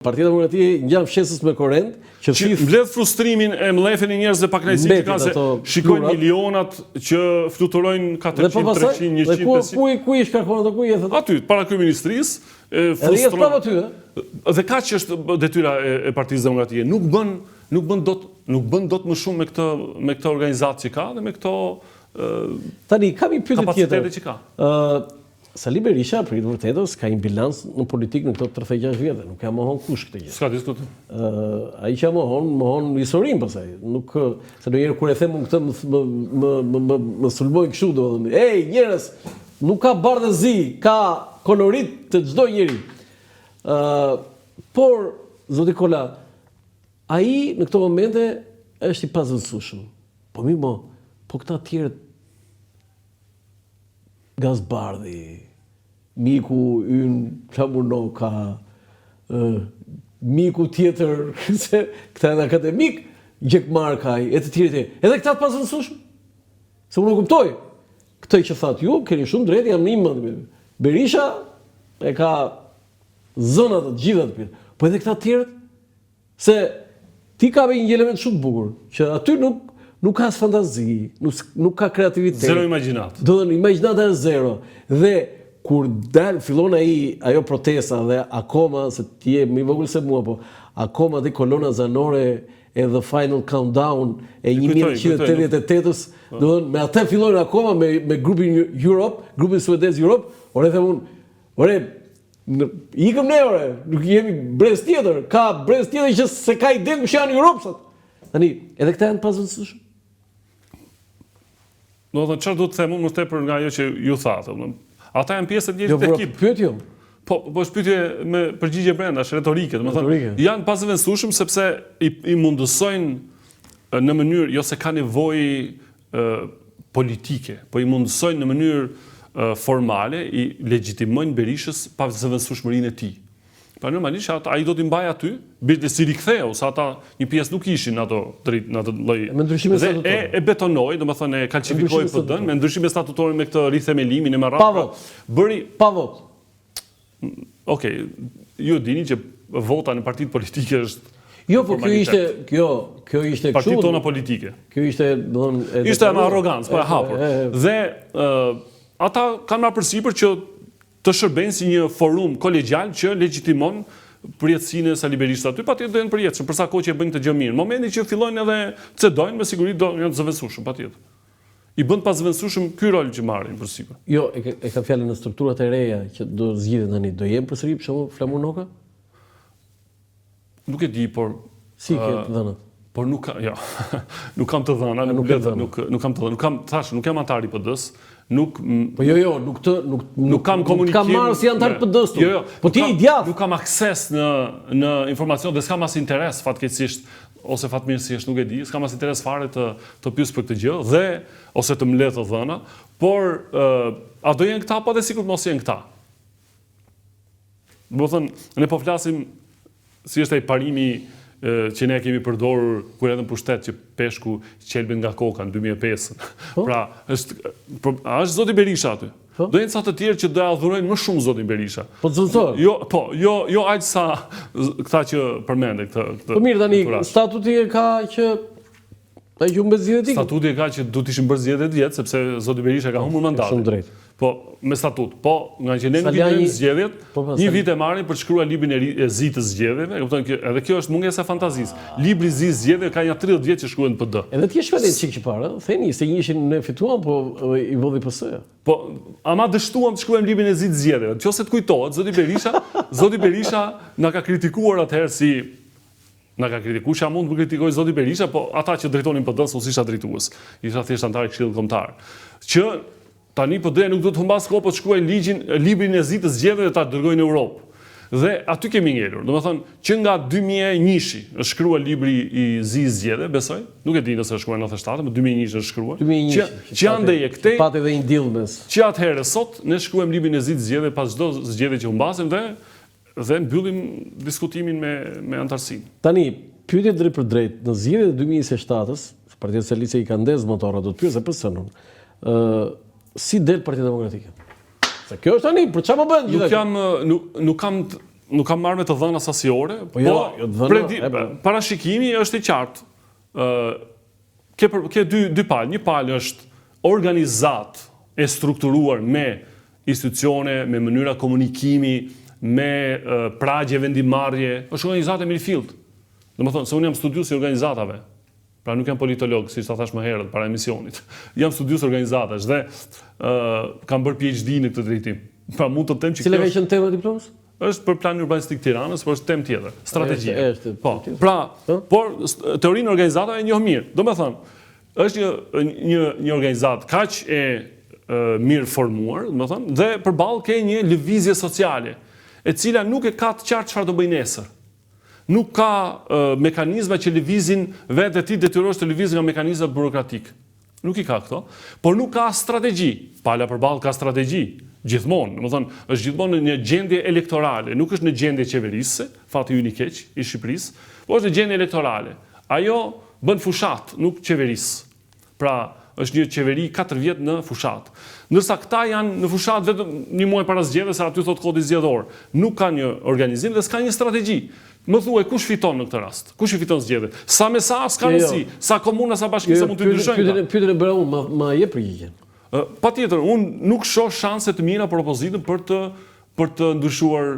Partia Demokratike ngjan fshesës me korrent që thith mbledh frustrimin e mllefin e njerëzve pakënaqësinë që kanë se shikojnë milionat që fluturojnë 400, 300, 100, 500. Dhe ku ku i shkarkon ato ku i hedh? Aty para kryeministrisë e frustron. Edhe aty, ë? Dhe kaq është detyra e, e Partisë Demokratike. Nuk bën nuk bën dot nuk bën dot më shumë me këtë me këtë organizatë që ka dhe me këto Tani kam një pyetje tjetër. Kapacitete që ka. Ë Sali Berisha, për hir të vërtetës, ka një bilanc në politikë në këto 36 vjet dhe nuk ia mohon kush këtë gjë. S'ka diskutim. Ë, ai që ia mohon, mohon historinë pastaj. Nuk se ndonjëherë kur e them unë këtë më më më më, më, më sulmojnë kështu, domethënë, ej njerëz, nuk ka bardhë e zi, ka kolorit te çdo njeri. Ë, por zoti Kola, ai në këto momente është i pazëvendësueshëm. Po mirë mo, po këta të tjerët Gaz Bardhi, miku ynë Flamur Noka, miku tjetër, se këta janë akademik, Gjekmarkaj, e të tjerë e tjerë. Edhe këta të pazëvendësueshëm? Se unë e kuptoj. Këtë që thatë ju, keni shumë drejtë, jam në një mend. Berisha e ka zënë atë të gjithë atë pjesë. Po edhe këta të tjerët? Se ti ka një element shumë të bukur, që aty nuk nuk ka as fantazi, nuk nuk ka kreativitet. Zero imagjinatë. Do të thënë imagjinata është zero. Dhe kur dal fillon ai ajo protesta dhe akoma se ti je më i vogël se mua, po akoma ti kolona zanore e The Final Countdown e 1988-ës, do të thënë me atë fillojnë akoma me me grupin Europe, grupin suedez Europe, ore them unë, ore Në, ikëm ne ore, nuk jemi brez tjetër, ka brez tjetër që s'e ka idenë kush janë Europsat. Tani, edhe këta janë pazëvendësueshëm. Do të thënë çfarë do të them unë më tepër nga ajo që ju thatë, domethënë. Ata janë pjesë e të njëjtit jo, ekip. Pyet jo. Po, po është pyetje me përgjigje brenda, është retorike, domethënë janë pazëvendësueshëm sepse i, i mundësojnë në mënyrë, jo se ka nevojë politike, po i mundësojnë në mënyrë formale, i legjitimojnë Berishës pazëvendësueshmërinë e tij. Pra normalisht ata ai do t'i mbajë aty, bile s'i riktheu, se ata një pjesë nuk ishin në ato drit, në atë lloj. Me ndryshime statutore. E, e betonoi, domethënë e kalçifikoi PD-n me ndryshime statutore me këtë rithemelimin e me radhë. Pa pra, votë. Bëri pa votë. Okej, ju e dini që vota në partitë politike është Jo, po kjo ishte, kjo, kjo ishte kështu. Partitë tona politike. Kjo ishte, domethënë, ishte me arrogancë, po e hapur. Dhe ë ata kanë marrë përsipër që të shërbejnë si një forum kolegjial që legjitimon përjetësinë e Sali Berishës aty, patjetër do jenë përjetshëm, për sa kohë që e bëjnë këtë gjë mirë. Në momentin që fillojnë edhe cedojnë, me siguri do janë të zëvendësueshëm, patjetër. I bën të pazëvendësueshëm ky rol që marrin përsipër. Jo, e, e kam fjalën në strukturat e reja që do zgjidhen tani, do jenë përsëri për shembull Flamur Noka? Nuk e di, por si ke të dhënat? Por nuk ka, jo. nuk kam të dhëna, nuk nuk, nuk, nuk kam të dhëna, nuk kam, thash, nuk jam anëtar i PD-s, nuk Po jo, jo, nuk të nuk nuk kam komunikim. Nuk kam marrë si anëtar të PD-s. Jo, jo. Po ti i djathtë. Nuk kam akses në në informacion dhe s'kam as interes fatkeqësisht ose fatmirësisht, nuk e di, s'kam as interes fare të të pyes për këtë gjë dhe ose të mbledh të dhëna, por ë a do jenë këta po dhe sikur të mos jenë këta. Domethënë, ne po flasim si është ai parimi që ne kemi përdorur kur erdhëm në pushtet që peshku qelbet nga koka në 2005. Po? Pra, është po, a është zoti Berisha aty? Po? Do jenë ca të tjerë që do e adhurojnë më shumë zotin Berisha. Po të zëvendësohen. Jo, po, jo, jo aq sa këta që përmende këtë këtë. Po mirë tani, statuti e ka që ai që humbet zgjedhjet ikën. Statuti e ka që do të ishin bërë zgjedhjet vjet sepse zoti Berisha ka humbur mandatin. Shumë drejt. Po, me statut. Po, ngaqë ne nuk i bëjmë zgjedhjet, po, po, një vit e marrin për të shkruar librin e, ri, e zi të zgjedhjeve, e kupton kjo, edhe kjo është mungesa e fantazisë. Libri i zi i zgjedhjeve ka nja 30 vjet që shkruhet në PD. Edhe ti je shpejt çik që para, theni se njëshin ne fituam, po i vodhi PS-ja. Po, ama dështuam të shkruajmë librin e zi të zgjedhjeve. Nëse të kujtohet, zoti Berisha, zoti Berisha na ka kritikuar atëherë si na ka kritikuar, kush mund të më kritikojë zoti Berisha, po ata që drejtonin PD-n, unë s'isha drejtues. Isha thjesht anëtar i Këshillit Kombëtar. Që tani PD-ja nuk duhet të humbasë kohë po të shkruajë ligjin, librin e zi të zgjedhjeve dhe ta dërgojë në Europë. Dhe aty kemi ngelur. Domethënë, që nga 2001-shi është shkruar libri i zi i zgjedhjeve, besoj, nuk e di nëse është shkruar në 97, por 2001 është shkruar. 2001 që që andej e këtej pati edhe një deal mes. Që atëherë sot ne shkruajmë librin e zi të zgjedhjeve pas çdo zgjedhje që humbasim dhe dhe mbyllim diskutimin me me anëtarësinë. Tani, pyetje drejtpërdrejt, në zgjedhjet e 2027-s, Partia Socialiste i ka ndez motorrat, do të pyes e PS-në. Ë, si del Partia Demokratike? Se kjo është tani, për çfarë po bën gjithë? Nuk jam nuk nuk kam. Nuk kam marrë me të dhëna sasiore, po, jo, po jo të dhëna, predi, po. parashikimi është i qartë. Ë ke për, ke dy dy palë, një palë është organizatë e strukturuar me institucione, me mënyra komunikimi, me pragje vendimmarrje, është organizatë e mirëfilltë. Domethënë, se unë jam studiues i organizatave. Pra nuk jam politolog, siç ta thashë më herët para emisionit. Jam studiues organizatash dhe ë kam bërë PhD në këtë drejtim. Pra mund të them që Cila ka qenë tema e diplomës? Është për planin urbanistik të Tiranës, por është temë tjetër, strategjia. Është, është, po. Pra, por teorinë e organizatave e njoh mirë. Domethënë, është një një një organizatë kaq e mirë formuar, domethënë, dhe përballë ke një lëvizje sociale, e cila nuk e ka të qartë çfarë do bëjë nesër. Nuk ka mekanizma që lëvizin vetë dhe ti detyrohesh të lëvizësh nga mekanizmat burokratikë. Nuk i ka këto, por nuk ka strategji. Pala përballë ka strategji, gjithmonë, domethënë, është gjithmonë në një gjendje elektorale, nuk është në gjendje qeverisëse, fati ynë i keq i Shqipërisë, por është në gjendje elektorale. Ajo bën fushatë, nuk qeveris. Pra, është një qeveri 4 vjet në fushatë. Ndërsa këta janë në fushatë vetëm një muaj para zgjedhjeve, se aty thotë kodi zgjedhor. Nuk ka një organizim dhe s'ka një strategji. Më thuaj kush fiton në këtë rast? Kush i fiton zgjedhjet? Sa me sa s'ka jo, jo. rëndësi, sa komuna, sa bashki jo, se mund të ndryshojnë. Pyetjen pyetjen e bëra unë, ma ma jep përgjigjen. Patjetër, unë nuk shoh shanse të mira për opozitën për të për të ndryshuar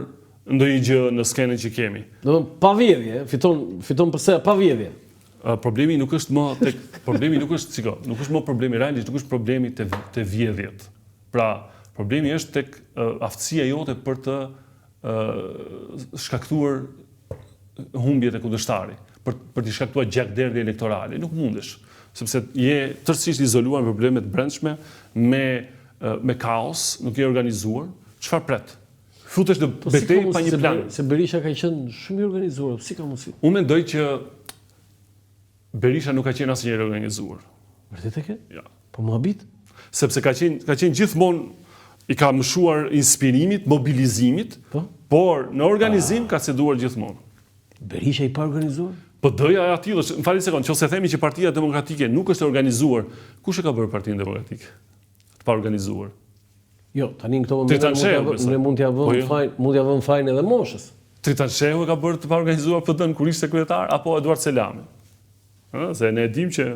ndonjë gjë në skenën që kemi. Domethënë pa vjedhje, fiton fiton PS pa vjedhje. Problemi nuk është më tek problemi nuk është, shiko, nuk është më problemi realisht, nuk është problemi te te vjedhjet. Pra, problemi është tek aftësia jote për të shkaktuar humbje te kundërshtari, për për të shkaktuar gjakderdhje elektorale, nuk mundesh, sepse je tërësisht izoluar me probleme të brendshme, me me kaos, nuk je organizuar, çfarë pret? Futesh në po, betejë pa një plan. Se Berisha ka qenë shumë i organizuar, si ka mundësi? Unë mendoj që Berisha nuk ka qenë asnjëherë i organizuar. Vërtet e ke? Ja. Po më habit? Sepse ka qenë ka qenë gjithmonë i ka mëshuar inspirimit, mobilizimit, po? por në organizim ah. ka ceduar gjithmonë. Berisha i paorganizuar? PD-ja e atillë, më fal një sekondë, nëse themi që Partia Demokratike nuk është e organizuar, kush e ka bërë Partinë Demokratike? Të paorganizuar. Jo, tani në këto momente mund t'ia vëmë, ne mund t'ia vëmë po jo. fajin, mund t'ia vëmë fajin edhe moshës. Tritan Shehu e ka bërë të paorganizuar PD-n kur ishte kryetar apo Eduard Selami. Ëh, se ne e dimë që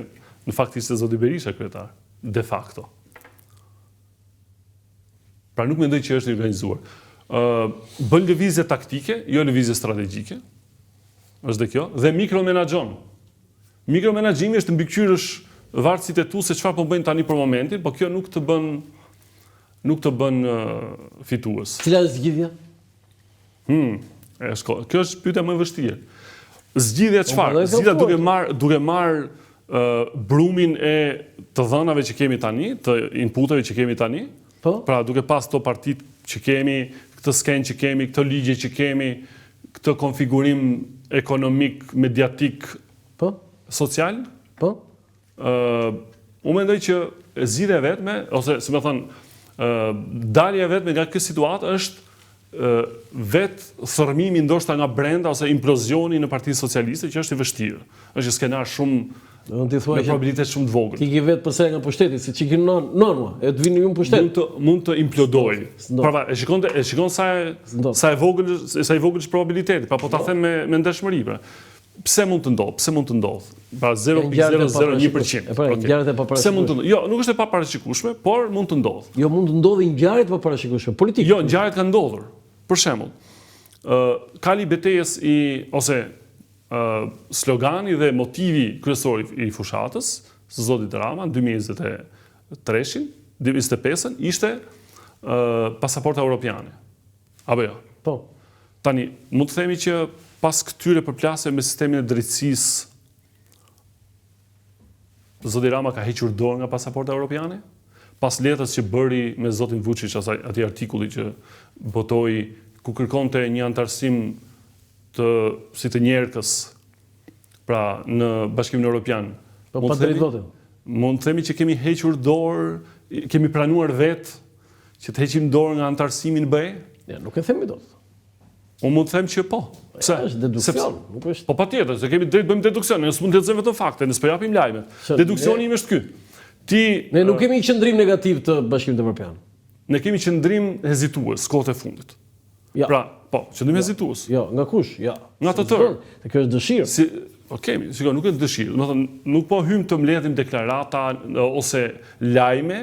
në fakt ishte zoti Berisha kryetar, de facto. Pra nuk mendoj që është i organizuar. Ë, bën lëvizje taktike, jo lëvizje strategjike. Është dhe kjo, dhe mikromenaxhon. Mikromenaxhimi është të mbikëqyrësh vartësit e tu se çfarë po bëjnë tani për momentin, po kjo nuk të bën nuk të bën fitues. Cila është zgjidhja? Hmm, është ko. Kjo është pyetja më e vështirë. Zgjidhja po, çfarë? Zgjidhja duke marr duke marr brumin e të dhënave që kemi tani, të inputeve që kemi tani, po? pra duke pas këto partitë që kemi, këtë skenë që kemi, këto ligje që kemi, këtë konfigurim ekonomik, mediatik, po? social, po? ë unë mendoj që zgjidhja e vetme ose si me thënë, ë dalja e vetme nga kjo situatë është vetë thërrmimi ndoshta nga brenda ose implozioni në Partinë Socialiste që është i vështirë. Është një skenar shumë Do të thua me probabilitet shumë të vogël. Të ikë vetë PS nga pushteti, siç ikin Nano, e të vini ju në pushtet. Mund të mund të implodojë. Pra, e shikon e shikon sa e sa e vogël sa i vogël është probabiliteti, pra po ta them me me ndershmëri, pra. Pse mund të ndodhë? Pse mund të ndodhë? Pra 0.001%. Pra, ngjarjet e paparashikueshme. Pse mund të ndodhë? Jo, nuk është e paparashikueshme, por mund të ndodhë. Jo, mund të ndodhin ngjarje të paparashikueshme, politike. Jo, ngjarjet kanë ndodhur. Për shembull, ë kali i betejës i ose ë slogani dhe motivi kryesor i fushatës së zotit Rama në 2023-shin, 2025-ën ishte ë pasaporta europiane. Apo jo? Po. Tani, mund të themi që pas këtyre përplasjeve me sistemin e drejtësisë, zoti Rama ka hequr dorë nga pasaporta europiane? Pas letrës që bëri me zotin Vuçiç, asaj atij artikulli që botoi ku kërkonte një anëtarësim të si të njerkës, pra në Bashkimin Evropian. Po pa drejt vote. Mund të themi që kemi hequr dorë, kemi pranuar vetë Që të heqim dorë nga anëtarësimi në BE? Ja, nuk e themi dot. Unë mund të them që po. po Pse? Është deduksion, nuk është. Po patjetër, se kemi drejt bëjmë deduksion, ne s'mund të lexojmë vetëm fakte, ne s'po japim lajme. Deduksioni im është ky. Ti Ne nuk kemi një qëndrim negativ të Bashkimit Evropian. Ne kemi qëndrim hezitues kohët e fundit. Ja. Pra, Po, qëndrim hezitues. Jo, nga kush? Jo. Nga të tërë. Se kjo është dëshirë. Si, okej, shiko, nuk është dëshirë. Do të thënë, nuk po hym të mbledhim deklarata ose lajme.